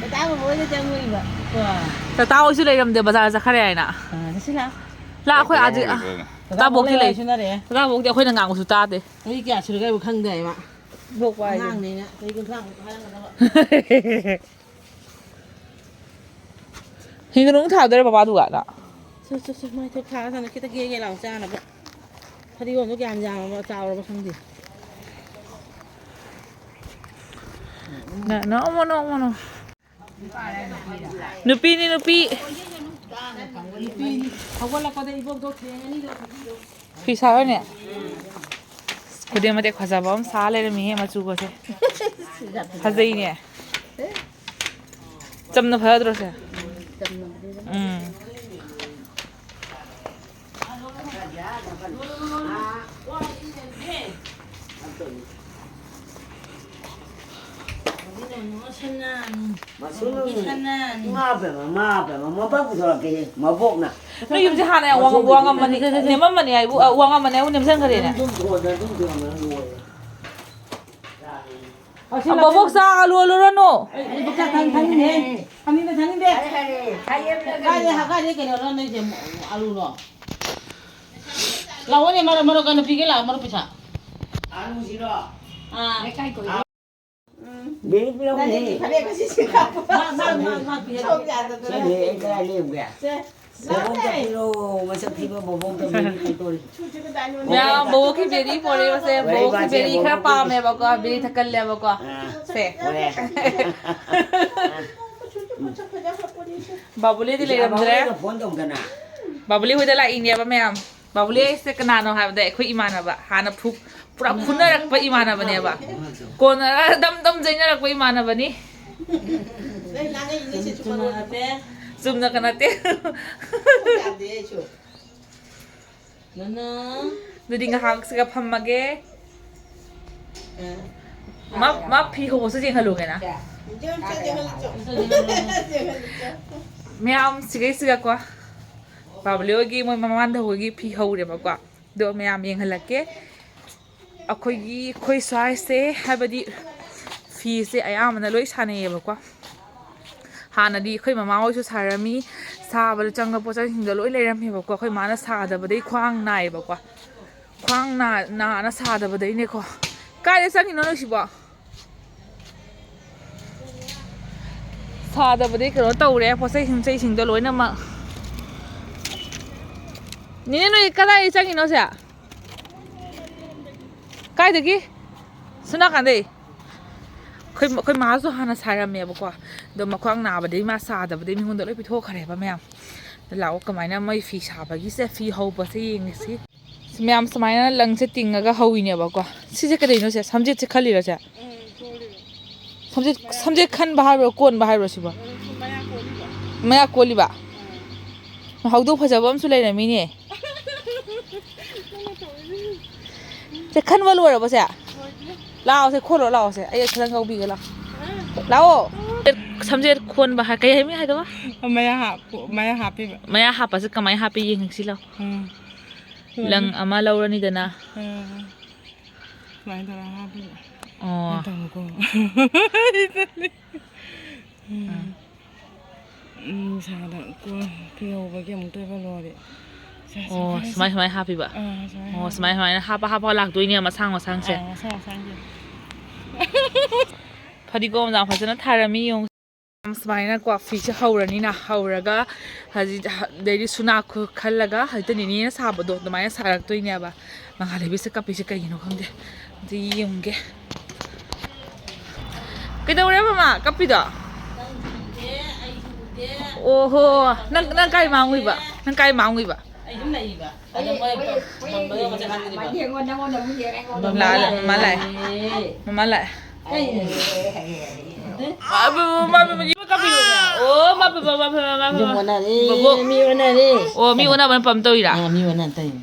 ꯇꯇꯥ ꯕꯣꯕꯣꯏꯗ ꯆꯪꯉꯨꯏꯕ꯫ ꯀꯣ꯫ ꯇꯇꯥ ꯍꯣꯏꯁꯨ ꯂꯩꯔꯝꯗꯦ, ꯕꯖꯥꯔ ꯆꯠꯈ꯭ꯔꯦ ꯍꯥꯏꯅ꯫ ꯑꯥ, ꯆꯠꯁꯤꯂꯥ꯫ ꯂꯥ, ꯑꯩꯈꯣꯏ ꯇꯇꯥ ꯑꯥꯗꯤ-, ꯍꯣꯏ ꯂꯩꯕ꯭ꯔꯥꯅꯦ? ꯇꯇꯥ ꯕꯣꯛꯇꯤ ꯂꯩ꯫ ꯂꯩꯔꯁꯨꯅꯔꯦ꯫ ꯇꯇꯥ ꯕꯣꯛꯇꯤ ꯑꯩꯈꯣꯏꯅ ꯉꯥꯡꯕꯁꯨ ꯇꯥꯗꯦ꯫ ꯆꯍꯤ ꯀꯌꯥ ꯁꯨꯔꯒꯦ ꯍꯥꯏꯕ ꯈꯪꯗꯦ ꯍꯥꯏꯕ꯫ ꯕꯣꯛꯄ ꯍꯥꯏꯁꯦ꯫ ꯑꯉꯥꯡꯅꯦꯅ ꯆꯍꯤ ꯀꯨꯟꯊ꯭ꯔꯥꯃꯨꯛ ꯍꯥꯏꯔꯝꯒꯗꯕ꯫ ꯍꯤꯡꯒꯅꯨ ꯑꯃꯨꯛ ꯊꯥꯗꯣꯏꯔꯣ ꯄꯄꯥꯗꯨꯒ ꯅꯪ? ꯁꯦ, ꯁꯦ, ꯁꯦ, ꯃꯥꯏ ꯊꯣꯛ ꯊꯥꯔ ꯊꯝꯃꯦ, ꯈꯤꯇ ꯒꯦ ꯒꯦ ꯂꯥꯎ ꯆꯥꯅꯕ꯫ ꯐꯗꯤꯒꯣꯝꯗꯣ ꯀꯌꯥꯝ ꯌꯥꯝꯃꯕ, ꯆꯥꯎꯔꯕ ꯈꯪꯗꯦ꯫ ꯅ-, ꯅꯣꯡꯃ, ꯅꯣꯡꯃ, ꯅꯣꯡꯃ꯫ ꯅꯨꯄꯤꯅꯤ, ꯅꯨꯄꯤ꯫ ꯅꯨꯄꯤꯅꯤ꯫ ꯍꯧꯒꯠꯂꯛꯄꯗ ꯏꯕꯣꯛꯇꯣ ꯊꯦꯡꯉꯅꯤꯗꯣ, ꯐꯗꯤꯗꯣ꯫ ꯐꯤ ꯁꯥꯕꯅꯦ꯫ ꯈꯨꯗꯦꯡ ꯃꯇꯦꯛ ꯐꯖꯕ ꯑꯃ ꯁꯥ ꯂꯩꯔꯝꯃꯤꯍꯦ, ꯃꯆꯨꯒꯁꯦ꯫ ꯐꯖꯩꯅꯦ꯫ ꯆꯝꯅ ꯐꯖꯗ꯭ꯔꯣ ꯁꯦ? ꯎꯝ꯫ ꯏꯃꯥ ꯄꯦꯝꯃ, ꯏꯃꯥ ꯄꯦꯝꯃ, ꯃꯕꯣꯛ ꯄꯨꯊꯣꯔꯛꯀꯦ, ꯃꯕꯣꯛꯅ꯫ ꯅꯣꯏ ꯌꯨꯝꯁꯦ ꯍꯥꯟꯅ ꯌꯥꯝ ꯋꯥꯡ-, ꯋꯥꯡꯉꯝꯕꯅꯤ, ꯅꯦꯝꯃꯝꯕꯅꯤ ꯍꯥꯏꯕꯨ, ꯑ, ꯋꯥꯡꯉꯝꯕꯅꯤ ꯍꯥꯏꯕꯨ ꯅꯦꯝꯁꯤꯟꯈ꯭ꯔꯦꯅꯦ꯫ ꯑꯗꯨꯝ ꯊꯣꯟꯗ, ꯑꯗꯨꯝ ꯊꯣꯟꯗ ꯂꯣꯏꯔꯦ꯫ ꯑ, ꯕꯣꯕꯣꯛ ꯆꯥ ꯑꯂꯨ ꯑꯂꯨꯔꯅꯨ꯫ ꯑꯩ ꯕꯣꯕꯣꯛ ꯆꯥ ꯊꯥꯡ-, ꯊꯥꯡꯉꯤꯅꯦ꯫ ꯊꯥꯡꯉꯤꯅꯦ, ꯊꯥꯡꯉꯤꯅꯦ꯫ ꯀꯥꯏꯗꯩ, ꯀꯥꯏꯗꯩ ꯀꯩꯅꯣꯅꯣ ꯅꯣꯏꯁꯦ, ꯑꯂꯨꯅꯣ? ꯂꯥꯛꯑꯣꯅꯦ, ꯃꯔꯨꯞ, ꯃꯔꯨꯞ ꯀꯩꯅꯣ ꯄꯤꯒꯦ ꯂꯥꯛꯑꯣ, ꯃꯔꯨꯞ ꯄꯩꯁꯥ꯫ ꯑꯂꯨꯁꯤꯔꯣ? ꯑꯥ꯫ ꯕꯦꯔꯤ ꯄꯤꯔꯝꯒꯅꯤ꯫ ꯅꯪꯒꯤ ꯐꯅꯦꯛ ꯑꯁꯤ ꯁꯤ ꯀꯥꯞꯄꯣ꯫ ꯃꯥ, ꯃꯥ, ꯃꯥ, ꯃꯥ ꯄꯤꯔꯝꯒꯦ꯫ ꯁꯣꯝ ꯌꯥꯗꯗꯅ꯫ ꯁꯦ, ꯑꯩ ꯀꯗꯥꯏ ꯂꯩꯔꯨꯒꯦ? ꯁꯦ, ꯕꯣꯕꯣꯛꯇ ꯂꯥꯛꯑꯦ꯫ ꯄꯤꯔꯛꯑꯣ, ꯃꯁꯛ ꯊꯤꯕ ꯕꯣꯕꯣꯛꯇ ꯕꯦꯔꯤ ꯄꯤꯔꯛꯑꯣ꯫ ꯁꯨꯁꯤ ꯀꯗꯥꯏꯅꯣ? ꯃꯌꯥꯝ ꯕꯣꯕꯣꯛꯀꯤ ꯕꯦꯔꯤ ꯄꯣꯔꯛꯏꯕꯁꯦ, ꯂꯩꯕꯥꯛꯁꯦ ꯕꯣꯕꯣꯛꯀꯤ ꯕꯦꯔꯤ ꯈꯔ ꯕꯣꯕꯣꯛꯀꯤ ꯄꯥꯝꯃꯦꯕꯀꯣ, ꯕꯦꯔꯤ ꯊꯛꯀꯜꯂꯦꯕꯀꯣ꯫ ꯑꯥ, ꯁꯦ꯫ ꯍꯣꯏ꯫ ꯕꯥꯕꯨꯂꯤꯗꯤ ꯂꯩꯔꯝꯗ꯭ꯔꯦ꯫ ꯕꯥꯕꯨꯂꯤꯗ ꯐꯣꯟ ꯇꯧꯗꯅ꯫ ꯕꯥꯕꯨꯂꯤ ꯍꯣꯏꯗ ꯂꯥꯛꯏꯅꯦꯕ ꯃꯌꯥꯝ꯫ ꯕꯥꯕꯨꯂꯤ ꯍꯥꯏꯁꯦ ꯀꯅꯥꯅꯣ ꯍꯥꯏꯕꯗ ꯑꯩꯈꯣꯏ ꯏꯃꯥꯟꯅꯕ, ꯍꯥꯟꯅ ꯐꯨ-, ꯄꯨꯔꯥ ꯐꯨꯅꯔꯛꯄ ꯏꯃꯥꯟꯅꯕꯅꯦꯕ꯫ ꯀꯣꯟꯅ ꯗꯝ ꯗꯝ ꯆꯩꯅꯔꯛꯄ ꯏꯃꯥꯟꯅꯕꯅꯤ꯫ ꯅꯪ ꯉꯥꯡꯉꯛꯏꯅꯦ ꯁꯤ ꯆꯨꯝꯅ ꯅꯠꯇꯦ꯫ ꯆꯨꯝꯅꯒ ꯅꯠꯇꯦ꯫ ꯌꯥꯗꯦ ꯑꯩꯁꯨ꯫ ꯅꯅꯥ꯫ ꯑꯗꯨꯗꯤ ꯉꯥꯏꯍꯥꯛꯁꯤꯒ ꯐꯝꯃꯒꯦ꯫ ꯑ꯫ ꯃꯥ, ꯃꯥ ꯐꯤ ꯍꯧꯕꯁꯨ ꯌꯦꯡꯍꯜꯂꯨꯒꯦꯅ꯫ ꯌꯦꯡꯍꯜꯂꯨ, ꯌꯦꯡꯍꯜꯂꯨ꯫ ꯃꯌꯥꯝ ꯁꯤꯒꯩꯁꯤꯒꯀꯣ꯫ ꯕꯥꯕꯨꯂꯤ ꯍꯣꯏꯒꯤ ꯃꯣꯏ ꯃꯃꯥꯟꯗ ꯍꯣꯏꯒꯤ ꯐꯤ ꯍꯧꯔꯦꯕꯀꯣ꯫ ꯑꯗꯣ ꯃꯌꯥꯝ ꯌꯦꯡꯍꯜꯂꯛꯀꯦ꯫ ꯑꯩꯈꯣꯏꯒꯤ, ꯑꯩꯈꯣꯏ ꯁ꯭ꯋꯥꯏꯁꯦ, ꯍꯥꯏꯕꯗꯤ ꯐꯤꯁꯦ ꯑꯌꯥꯝꯕꯅ ꯂꯣꯏ ꯁꯥꯅꯩꯌꯦꯕꯀꯣ꯫ ꯍꯥꯟꯅꯗꯤ ꯑꯩꯈꯣꯏ ꯃꯃꯥ ꯍꯣꯏꯁꯨ ꯁꯥꯔꯝꯃꯤ, ꯁꯥꯕꯗ ꯆꯪꯕ ꯄꯣꯠꯆꯪꯁꯤꯡꯗꯣ ꯂꯣꯏ ꯂꯩꯔꯝꯃꯦꯕꯀꯣ꯫ ꯑꯩꯈꯣꯏ ꯃꯥꯅ ꯁꯥꯗꯕꯗꯩ ꯈ꯭ꯋꯥꯡ ꯅꯥꯏꯌꯦꯕꯀꯣ꯫ ꯈ꯭ꯋꯥꯡ ꯅꯥ-, ꯅꯥꯅ ꯁꯥꯗꯕꯗꯩꯅꯦꯀꯣ꯫ ꯀꯥꯏꯗ ꯆꯪꯉꯤꯅꯣ ꯅꯣꯏꯁꯤꯕꯣ? ꯁꯥꯗꯕꯗꯤ ꯀꯩꯅꯣ ꯇꯧꯔꯦ, ꯄꯣꯠ ꯆꯩ ꯁꯨꯝ ꯆꯩꯁꯤꯡꯗꯣ ꯂꯣꯏꯅꯃꯛ꯫ ꯅꯦꯅꯦ, ꯅꯣꯏ ꯀꯗꯥꯏꯗ ꯆꯪꯉꯤꯅꯣ ꯁꯦ? ꯀꯥꯏꯗꯒꯤ? ꯁꯣꯝ ꯅꯥꯀꯟꯗꯩ꯫ ꯑꯩꯈꯣꯏ, ꯑꯩꯈꯣꯏ ꯃꯥꯁꯨ ꯍꯥꯟꯅ ꯁꯥꯔꯝꯃꯦꯕꯀꯣ, ꯑꯗꯣ ꯃꯈ꯭ꯋꯥꯡ ꯅꯥꯕꯗꯒꯤ ꯃꯥ ꯁꯥꯗꯕꯗꯒꯤ ꯃꯤꯉꯣꯟꯗ ꯂꯣꯏ ꯄꯤꯊꯣꯛꯈ꯭ꯔꯦꯕ ꯃꯌꯥꯝ꯫ ꯑꯗꯣ ꯂꯥꯛꯑꯣ, ꯀꯃꯥꯏꯅ ꯃꯣꯏ ꯐꯤ ꯁꯥꯕꯒꯤꯁꯦ, ꯐꯤ ꯍꯧꯕꯁꯦ ꯌꯦꯡꯉꯁꯤ꯫ ꯃꯌꯥꯝ ꯁꯨꯃꯥꯏꯅ ꯂꯪꯁꯦ ꯇꯤꯡꯉꯒ ꯍꯧꯋꯤꯅꯦꯕꯀꯣ꯫ ꯁꯤꯁꯦ ꯀꯩꯗꯧꯅꯣ ꯁꯦ? ꯁꯝꯖꯦꯠꯁꯦ ꯈꯜꯂꯤꯔꯣ ꯁꯦ? ꯎꯝ, ꯀꯣꯜꯂꯤꯕ꯫ ꯁꯝꯖꯦꯠ, ꯃꯌꯥ ꯁꯝꯖꯦꯠ ꯈꯟꯕ ꯍꯥꯏꯕ꯭ꯔꯣ, ꯀꯣꯟꯕ ꯍꯥꯏꯕ꯭ꯔꯣ ꯁꯤꯕꯣ? ꯎꯝ, ꯃꯌꯥ ꯀꯣꯜꯂꯤꯕ꯫ ꯃꯌꯥ ꯀꯣꯜꯂꯤꯕ? ꯎꯝ꯫ ꯍꯧꯗꯣꯡ ꯐꯖꯕ ꯑꯃꯁꯨ ꯂꯩꯔꯝꯃꯤꯅꯦ꯫ ꯁꯦ, ꯈꯟꯕ ꯂꯣꯏꯔꯕꯣ ꯁꯦ? ꯂꯥꯛꯑꯣ ꯁꯦ, ꯈꯣꯠꯂꯣ ꯂꯥꯛꯑꯣ ꯁꯦ, ꯑꯩ ꯈꯤꯇꯪ ꯂꯧꯕꯤꯒꯦ ꯂꯥꯛꯑꯣ꯫ ꯂꯥꯛꯑꯣ꯫ ꯁꯝꯖꯦꯠ ꯈꯣꯟꯕ ꯍꯥꯏ, ꯀꯩ ꯍꯥꯏꯃꯤ ꯍꯥꯏꯗꯣ? ꯃꯌꯥ ꯍꯥꯞꯄ, ꯃꯌꯥ ꯍꯥꯞꯄꯤꯕ꯫ ꯃꯌꯥ ꯍꯥꯞꯄꯁꯦ ꯀꯃꯥꯏꯅ ꯍꯥꯞꯄꯤ ꯌꯦꯡꯁꯤ ꯂꯥꯛꯑꯣ꯫ ꯎꯝ꯫ ꯂꯪ ꯑꯃ ꯂꯧꯔꯅꯤꯗꯅ꯫ ꯎꯝ꯫ ꯁꯨꯃꯥꯏꯅ ꯇꯧꯔꯒ ꯍꯥꯞꯄꯤꯕ꯫ ꯑꯣ꯫ ꯇꯧꯀꯣ꯫ ꯎꯝ꯫ ꯎꯝ, ꯁꯥꯗ ꯀꯣ-, ꯀꯨꯏꯍꯧꯕꯒꯤ ꯑꯃꯨꯛꯇꯣꯏꯕ ꯂꯣꯏꯔꯦ꯫ ꯁꯦ, ꯁꯦ, ꯑꯣ, ꯐꯔꯦ, ꯁꯨꯃꯥꯏ, ꯁꯦ꯫ ꯁꯨꯃꯥꯏ ꯍꯥꯞꯄꯤꯕ? ꯑꯥ, ꯁꯨꯃꯥꯏ ꯑꯣ, ꯍꯥꯞꯄꯤ꯫ ꯁꯨꯃꯥꯏ, ꯁꯨꯃꯥꯏꯅ ꯍꯥꯞꯄ, ꯍꯥꯞꯄ ꯂꯥꯛꯇꯣꯏꯅꯦ, ꯃꯁꯥꯡ, ꯃꯁꯥꯡꯁꯦ꯫ ꯑꯥ, ꯃꯁꯥꯡ, ꯃꯁꯥꯡꯁꯦ꯫ ꯐꯗꯤꯒꯣꯝ ꯌꯥꯝ ꯐꯖꯅ ꯊꯥꯔꯝꯃꯤ, ꯌꯦꯡꯉꯨ꯫ ꯁꯨꯃꯥꯏꯅ ꯀꯣ, ꯐꯤꯁꯦ ꯍꯧꯔꯅꯤꯅ, ꯍꯧꯔꯒ ꯍꯧꯖꯤꯛ ꯍ-, ꯑꯗꯩꯗꯤ ꯁꯨꯅꯥ ꯈꯨ-, ꯈꯜꯂꯒ, ꯍꯧꯖꯤꯛꯇ ꯅꯦꯅꯦꯅ ꯁꯥꯕꯗꯣ ꯑꯗꯨꯃꯥꯏꯅ ꯁꯥꯔꯛꯇꯣꯏꯅꯦꯕ꯫ ꯃꯉꯥꯜ ꯂꯩꯕꯤꯁꯦ ꯀꯞꯄꯤꯁꯦ ꯀꯩꯒꯤꯅꯣ ꯈꯪꯗꯦ꯫ ꯑꯝꯇ ꯌꯦꯡꯒꯦ꯫ ꯀꯩꯗꯧꯔꯦ ꯃꯃꯥ ꯀꯞꯄꯤꯗꯣ? ꯑꯣꯍꯣ, ꯅꯪ, ꯅꯪ ꯀꯥꯏ ꯃꯥꯡꯉꯨꯏꯕ? ꯅꯪ ꯀꯥꯏ ꯃꯥꯡꯉꯨꯏꯕ? ꯑꯩ ꯑꯗꯨꯝ ꯂꯩꯕ꯫ ꯑꯗ ꯃꯣꯏ ꯐꯝꯕꯗꯣ ꯑꯃ ꯆꯪꯍꯟꯗ꯭ꯔꯤꯕ꯫ ꯌꯦꯡꯉꯣ, ꯅꯪꯉꯣꯟꯗ ꯑꯃꯨꯛ ꯌꯦꯡꯉꯦ, ꯑꯩꯉꯣꯟꯗ ꯑꯃꯨꯛ ꯂꯥꯛꯑꯦ, ꯌꯦꯡꯉꯦ꯫ ꯃꯃꯥ ꯂꯥꯛꯑꯦ꯫ ꯃꯃꯥ ꯂꯥꯛꯑꯦ꯫ ꯀꯩꯅꯣ? ꯃꯥ, ꯃꯥ, ꯃꯥ, ꯃꯥ, ꯀꯞꯄꯤꯔꯣꯅꯦ꯫ ꯑꯣ, ꯃꯥ, ꯃꯥ, ꯃꯥ, ꯃꯥ, ꯃꯥ, ꯃꯥ, ꯃꯥ꯫ ꯃꯤ ꯑꯣꯟꯅꯔꯦ, ꯕꯣꯕꯣꯛ꯫ ꯃꯤ ꯑꯣꯟꯅꯔꯦ꯫ ꯑꯣ, ꯃꯤ ꯑꯣꯟꯅꯕꯅ ꯄꯝ ꯇꯧꯔꯤꯔꯥ? ꯑꯥ, ꯃꯤ ꯑꯣꯟꯅ ꯇꯧꯔꯤꯅꯦ꯫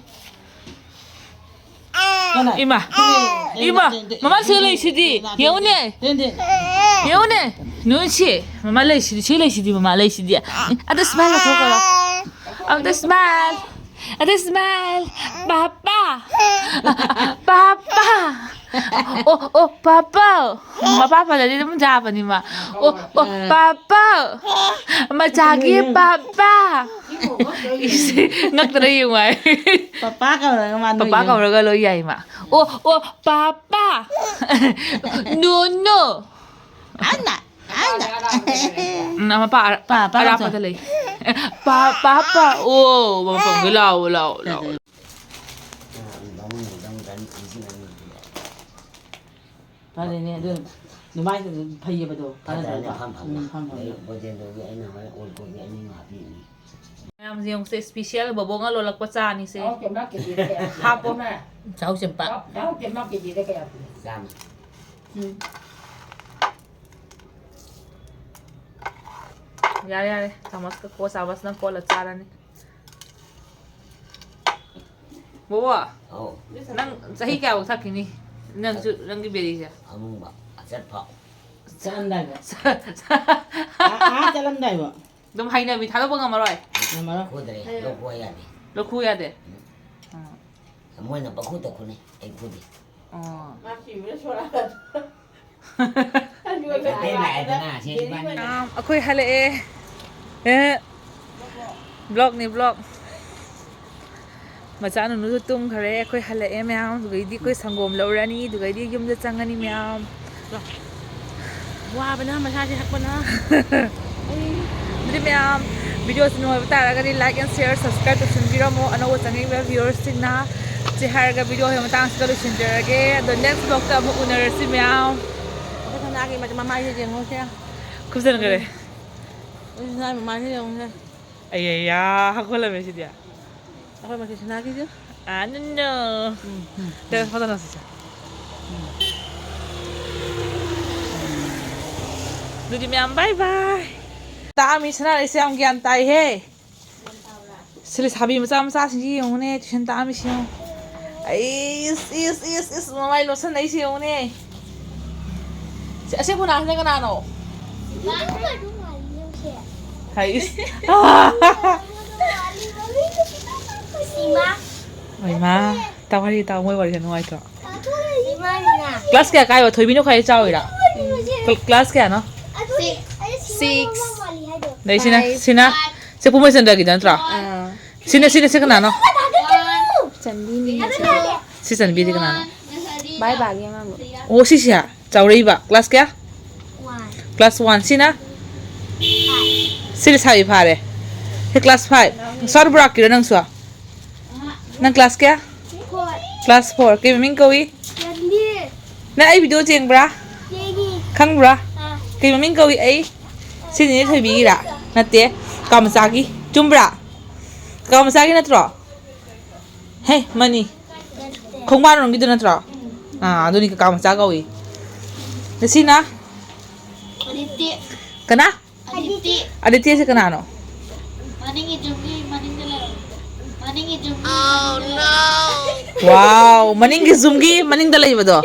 ꯀꯅꯥ? ꯏꯃꯥ, ꯇꯦ, ꯇꯦ, ꯏꯃꯥ, ꯇꯦ, ꯇꯦ, ꯃꯃꯥ ꯁꯤ ꯇꯦ, ꯂꯩꯁꯤꯗꯤ꯫ ꯇꯦ, ꯇꯦ, ꯌꯦꯡꯉꯨꯅꯦ꯫ ꯇꯦ, ꯇꯦ꯫ ꯌꯦꯡꯉꯨꯅꯦ꯫ ꯅꯣꯏ ꯁꯤ, ꯃꯃꯥ ꯂꯩꯁꯤꯗꯤ, ꯁꯤ ꯂꯩꯁꯤꯗꯤ, ꯃꯃꯥ ꯂꯩꯁꯤꯗꯤ꯫ ꯑꯝꯇ smile ꯇꯧꯊꯣꯛꯈ꯭ꯔꯣ꯫ ꯑꯝꯇ smile꯫ ꯑꯝꯇ smile꯫ ꯄꯥꯄꯥ꯫ ꯄꯥꯄꯥ꯫ ꯑꯣ, ꯑꯣ, ꯄꯥꯄꯥ꯫ ꯃꯄꯥ ꯄꯜꯂꯗꯤ ꯑꯗꯨꯝ ꯌꯥꯕꯅꯤ ꯃꯥ꯫ ꯑꯣ, ꯑꯣ, ꯄꯥꯄꯥ꯫ ꯃꯆꯥꯒꯤ ꯄꯥꯄꯥ꯫ ꯏꯁ, ꯉꯛꯇꯅ ꯌꯦꯡꯉꯨ ꯍꯥꯏ꯫ ꯄꯄꯥ ꯀꯧꯔꯒ ꯃꯥ ꯄꯄꯥ ꯅꯣꯏꯅ꯫ ꯀꯧꯔꯒ ꯂꯣꯏ ꯌꯥꯏ ꯃꯥ꯫ ꯑꯣ, ꯑꯣ, ꯄꯄꯥ꯫ ꯅꯣꯅꯣ꯫ ꯑꯅ, ꯑꯅ꯫ ꯎꯝ, ꯃꯄꯥ ꯑꯔꯥ-, ꯄꯥ, ꯄꯥ ꯑꯔꯥꯞꯄꯗ ꯀꯧꯊꯣꯛ꯫ ꯂꯩ꯫ ꯄꯥ, ꯄꯥ, ꯄꯥ꯫ ꯑꯣ, ꯃꯄꯥꯝꯒꯤ ꯂꯥꯎ, ꯂꯥꯎ, ꯂꯥꯎ꯫ ꯐꯔꯦꯅꯦ, ꯑꯗꯨ ꯅꯨꯃꯥꯏꯗꯨ ꯐꯩꯌꯦꯕꯗꯣ꯫ ꯐꯖꯅ ꯐꯝ ꯐꯝꯅ꯫ ꯎꯝ, ꯐꯝ ꯐꯝꯅ꯫ ꯑꯗꯩ ꯕꯣꯖꯦꯟꯗ꯭ꯔꯒꯤ ꯑꯩꯅ ꯍꯣꯔꯦꯟ ꯑꯣꯜ ꯀꯣꯐꯤ ꯑꯅꯤ ꯑꯃ ꯍꯥꯞꯄꯤꯔꯅꯤ꯫ ꯃꯌꯥꯝꯁꯦ ꯌꯦꯡꯉꯨꯁꯦ, special ꯕꯣꯕꯣꯛꯅ ꯂꯣꯜꯂꯛꯄ ꯆꯥꯅꯤꯁꯦ꯫ ꯆꯥꯎ ꯆꯦꯝꯄꯥꯛ ꯀꯦꯖꯤꯗ ꯀꯌꯥ ꯄꯤ? ꯍꯥꯞꯄꯣ꯫ ꯆꯥꯎ ꯆꯦꯝꯄꯥꯛ꯫ ꯆꯥꯎ ꯆꯦꯝꯄꯥꯛ ꯀꯦꯖꯤꯗ ꯀꯌꯥ ꯄꯤ? ꯆꯥꯝꯃ꯫ ꯎꯝ꯫ ꯌꯥꯔꯦ, ꯌꯥꯔꯦ꯫ ꯆꯥꯃꯁꯀ ꯀꯣ-, ꯆꯥꯃꯁꯅ ꯀꯣꯠꯂ ꯆꯥꯔꯅꯤ꯫ ꯕꯣꯕꯣ, ꯑꯧ꯫ ꯅꯪ ꯆꯍꯤ ꯀꯌꯥꯐꯥꯎ ꯊꯛꯈꯤꯅꯤ? ꯅꯪꯁꯨ, ꯅꯪꯒꯤ ꯕꯦꯔꯤꯁꯦ? ꯑꯃꯨꯛꯕ ꯑꯆꯠ ꯐꯥꯎ꯫ ꯆꯠꯂꯝꯗꯥꯏꯕ꯫ ꯑꯥ, ꯑꯥ, ꯆꯠꯂꯝꯗꯥꯏꯕ꯫ ꯑꯗꯨꯝ ꯍꯩꯅꯕꯤ ꯊꯥꯗꯣꯛꯄ ꯉꯝꯃꯔꯣꯏ? ꯉꯝꯃꯔꯣꯏ꯫ ꯈꯨꯗ꯭ꯔꯦ, ꯂꯧ ꯈꯨ ꯌꯥꯗꯦ꯫ ꯂꯧ ꯈꯨ ꯌꯥꯗꯦ? ꯎꯝ꯫ ꯎꯝ꯫ ꯃꯣꯏꯅ ꯄꯪꯈꯨꯗ ꯈꯨꯅꯤ, ꯑꯩ ꯈꯨꯗꯦ꯫ ꯑꯣ꯫ ꯃꯥ ꯁꯤꯕꯅ ꯁꯣꯔꯥ꯫ ꯑꯗꯨꯒ ꯃꯩꯇꯩ ꯂꯥꯛꯑꯦꯗꯅ, ꯁꯤ ꯏꯕꯥꯅꯤ꯫ ꯑꯥ, ꯑꯩꯈꯣꯏ ꯍꯜꯂꯛꯑꯦ꯫ ꯑꯦ, ꯕ꯭ꯂꯣꯛꯅꯤ, ꯕ꯭ꯂꯣꯛ꯫ ꯃꯆꯥ ꯅꯨꯅꯨꯁꯨ ꯇꯨꯝꯈ꯭ꯔꯦ꯫ ꯑꯩꯈꯣꯏ ꯍꯜꯂꯛꯑꯦ ꯃꯌꯥꯝ꯫ ꯑꯗꯨꯒꯩꯗꯤ ꯑꯩꯈꯣꯏ ꯁꯪꯒꯣꯝ ꯂꯧꯔꯅꯤ꯫ ꯑꯗꯨꯒꯩꯗꯤ ꯌꯨꯝꯗ ꯆꯪꯉꯅꯤ ꯃꯌꯥꯝ꯫ ꯋꯥꯕꯅ ꯃꯁꯥꯁꯦ ꯍꯛꯄꯅ꯫ ꯑꯗꯨꯗꯤ ꯃꯌꯥꯝ, video ꯁꯤ ꯅꯨꯡꯉꯥꯏꯕ ꯇꯥꯔꯒꯗꯤ like and share, subscribe ꯇꯧꯁꯤꯟꯕꯤꯔꯝꯃꯣ꯫ ꯑꯅꯧꯕ ꯆꯪꯉꯛꯏꯕ viewers ꯁꯤꯡꯅ꯫ ꯁꯤ ꯍꯥꯏꯔꯒ video ꯁꯤ ꯃꯇꯥꯡꯁꯤꯗ ꯂꯣꯏꯁꯤꯟꯖꯔꯒꯦ꯫ ꯑꯗꯣ next vlog ꯇ ꯑꯃꯨꯛ ꯎꯅꯔꯁꯤ ꯃꯌꯥꯝ꯫ ꯑꯩꯈꯣꯏ ꯁꯅꯥꯒꯤ ꯃꯃꯥꯏꯁꯦ ꯌꯦꯡꯉꯨꯁꯦ꯫ ꯈꯨꯝꯖꯟꯈꯔꯦ꯫ ꯑꯩꯈꯣꯏ ꯁꯅꯥꯒꯤ ꯃꯃꯥꯏꯁꯦ ꯌꯦꯡꯉꯨꯁꯦ꯫ ꯑꯩꯌꯥ, ꯍꯧꯒꯠꯂꯝꯃꯦ ꯁꯤꯗꯤ꯫ ꯑꯩꯈꯣꯏ ꯃꯁꯤ ꯁꯅꯥꯒꯤꯁꯦ꯫ ꯑꯥ, no, no꯫ ꯎꯝ, ꯎꯝ, ꯇꯦ, ꯎꯝ꯫ ꯐꯣꯇꯣ ꯅꯝꯁꯤꯁꯦ꯫ ꯎꯝ꯫ ꯑꯗꯨꯗꯤ ꯃꯌꯥꯝ, bye bye꯫ ꯇꯥꯛꯑꯝꯃꯤ ꯁꯅꯥꯔꯩꯁꯦ ꯌꯥꯝ ꯒ꯭ꯌꯥꯟ ꯇꯥꯏꯍꯦ꯫ ꯁꯤ ꯂꯩꯁꯥꯕꯤ ꯃꯆꯥ ꯃꯆꯥꯁꯤꯡꯁꯤ ꯌꯦꯡꯉꯨꯅꯦ, tuition ꯇꯥꯛꯑꯝꯃꯤꯁꯤ ꯌꯦꯡꯉꯨ꯫ ꯑꯩꯁ, ꯏꯁ, ꯏꯁ, ꯏꯁ, ꯃꯃꯥꯏ ꯂꯣꯠꯁꯟꯅꯩꯁꯤ ꯌꯦꯡꯉꯨꯅꯦ꯫ ꯁꯤ ꯑꯁꯦꯡꯕ ꯅꯥꯁꯤꯅ ꯀꯅꯥꯅꯣ? ꯍꯥꯏ, ꯏꯁ꯫ ꯁꯤꯃꯥ꯫ ꯍꯣꯏ, ꯃꯥ꯫ ꯇꯥꯎ, ꯋꯥꯔꯤ ꯇꯥꯎ, ꯃꯣꯏ ꯋꯥꯔꯤꯁꯦ ꯅꯨꯡꯉꯥꯏꯇ꯭ꯔꯣ? ꯁꯤꯃꯥꯅꯤꯅ꯫ Class ꯀꯌꯥ ꯀꯥꯏꯕ? ꯊꯣꯏꯕꯤꯅ ꯈ꯭ꯋꯥꯏ ꯆꯥꯎꯔꯤꯔꯥ? ꯎꯝ꯫ Cl-, class ꯀꯌꯥꯅꯣ? Six꯫ Six꯫ ꯑꯗꯩ ꯁꯤꯅ, five꯫ ꯁꯤꯅ, ꯁꯤ ꯄꯨꯃꯩꯆꯟꯗ꯭ꯔꯒꯤꯗꯣ ꯅꯠꯇ꯭ꯔꯣ? ꯑꯥ꯫ ꯁꯤꯅ, ꯁꯤꯅ, ꯁꯤ ꯀꯅꯥꯅꯣ? ꯆꯟꯕꯤꯅꯤ꯫ ꯁꯤ ꯆꯟꯕꯤꯗꯤ ꯀꯅꯥꯅꯣ? ꯕꯥꯏ ꯕꯥꯒꯤ ꯑꯉꯥꯡꯗꯣ꯫ ꯑꯣ, ꯁꯤꯁꯦ ꯆꯥꯎꯔꯛꯏꯕ꯫ Class ꯀꯌꯥ? One꯫ Class one꯫ ꯁꯤꯅ? Five꯫ ꯁꯤ ꯂꯩꯁꯥꯕꯤ ꯐꯥꯔꯦ꯫ ꯁꯤ class five꯫ ꯁ꯭ꯋꯥꯔ ꯕ꯭ꯔꯥꯛꯀꯤꯔꯣ ꯅꯪꯁꯨ? ꯅꯪ class ꯀꯌꯥ? Four꯫ Class four꯫ ꯀꯩ ꯃꯃꯤꯡ ꯀꯧꯏ? ꯔꯟꯕꯤꯔ꯫ ꯅꯪ ꯑꯩ video ꯌꯦꯡꯕ꯭ꯔꯥ? ꯌꯦꯡꯉꯤ꯫ ꯈꯪꯕ꯭ꯔꯥ? ꯑꯥ꯫ ꯀꯩ ꯃꯃꯤꯡ ꯀꯧꯏ ꯑꯩ? ꯁꯤꯁꯤꯅ ꯊꯣꯏꯕꯤꯒꯤꯔꯥ? ꯅꯠꯇꯦ꯫ ꯀꯥ ꯃꯆꯥꯒꯤ꯫ ꯆꯨꯝꯕ꯭ꯔꯥ? ꯀꯥ ꯃꯆꯥꯒꯤ ꯅꯠꯇ꯭ꯔꯣ? ꯍꯦ, ꯃꯥꯅꯤ꯫ ꯅꯠꯇꯦ꯫ ꯈꯣꯡꯕꯥꯟꯔꯣꯝꯒꯤꯗꯨ ꯅꯠꯇ꯭ꯔꯣ? ꯎꯝ꯫ ꯑꯥ, ꯑꯗꯨꯅꯤ ꯀꯀꯥ ꯃꯆꯥ ꯀꯧꯏ꯫ ꯑꯗ ꯁꯤꯅ? ꯑꯗꯤꯇꯤ꯫ ꯀꯅꯥ? ꯑꯗꯤꯇꯤ꯫ ꯑꯗꯤꯇꯤꯁꯦ ꯀꯅꯥꯅꯣ? ꯃꯅꯤꯡꯒꯤ ꯖꯨꯝꯒꯤ ꯃꯅꯤꯡꯗ ꯂꯩꯔꯝꯃꯦ꯫ ꯋꯥꯎ, ꯃꯅꯤꯡꯒꯤ ꯖꯨꯝꯒꯤ ꯃꯅꯤꯡꯗ ꯂꯩꯕꯗꯣ꯫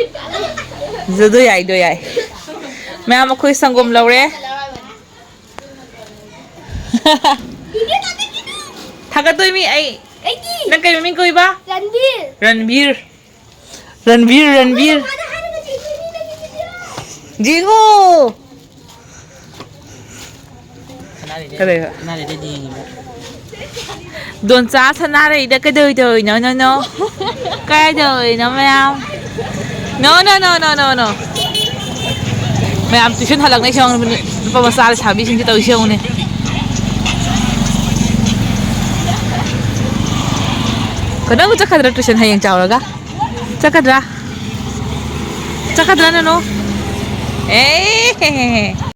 ꯑꯗꯨ ꯌꯥꯏ, ꯑꯗꯨ ꯌꯥꯏ꯫ ꯃꯌꯥꯝ, ꯑꯩꯈꯣꯏ ꯁꯪꯒꯣꯝ ꯂꯧꯔꯦ꯫ ꯊꯥꯒꯠꯇꯣꯏ ꯃꯤ ꯑꯩ꯫ ꯑꯩꯒꯤ꯫ ꯅꯪ ꯀꯩ ꯃꯃꯤꯡ ꯀꯧꯏꯕ? ꯔꯟꯕꯤꯔ꯫ ꯔꯟꯕꯤꯔ꯫ ꯔꯟꯕꯤꯔ, ꯔꯟꯕꯤꯔ꯫ ꯃꯃꯥꯗ ꯍꯥꯏꯔꯒ ꯆꯦꯟꯗꯣꯏꯅꯤ ꯅꯪꯒꯤ ꯚꯤꯗꯤꯑꯣ꯫ ꯌꯦꯡꯉꯣ꯫ ꯀꯗꯩꯕ? ꯗꯣꯟꯆꯥ ꯁꯅꯥꯔꯩꯗ ꯀꯩꯗꯧꯗꯧꯔꯤꯅꯣ? ꯅꯣ, ꯅꯣ꯫ ꯀꯩꯗꯧꯔꯤꯅꯣ, ꯃꯌꯥꯝ? ꯅꯣ, ꯅꯣ, ꯅꯣ, ꯅꯣ, ꯅꯣ, ꯅꯣ꯫ ꯃꯌꯥꯝ, ꯇꯨꯏꯁꯟ ꯍꯜꯂꯛꯅꯩꯁꯦ ꯌꯦꯡꯉꯨ, ꯅꯨꯄꯥ ꯃꯆꯥ ꯂꯩꯁꯥꯕꯤꯁꯤꯡꯁꯦ ꯇꯧꯔꯤꯁꯦ ꯌꯦꯡꯉꯨꯅꯦ꯫ ꯀꯩꯅꯣ, ꯆꯠꯀꯗ꯭ꯔꯥ ꯇꯨꯏꯁꯟ ꯍꯌꯦꯡ ꯆꯥꯎꯔꯒ? ꯆꯠꯀꯗ꯭ꯔꯥ? ꯆꯠꯀꯗ꯭ꯔꯥ, ꯅꯅꯣ? ꯑꯦ, ꯍꯦ, ꯍꯦ, ꯍꯦ꯫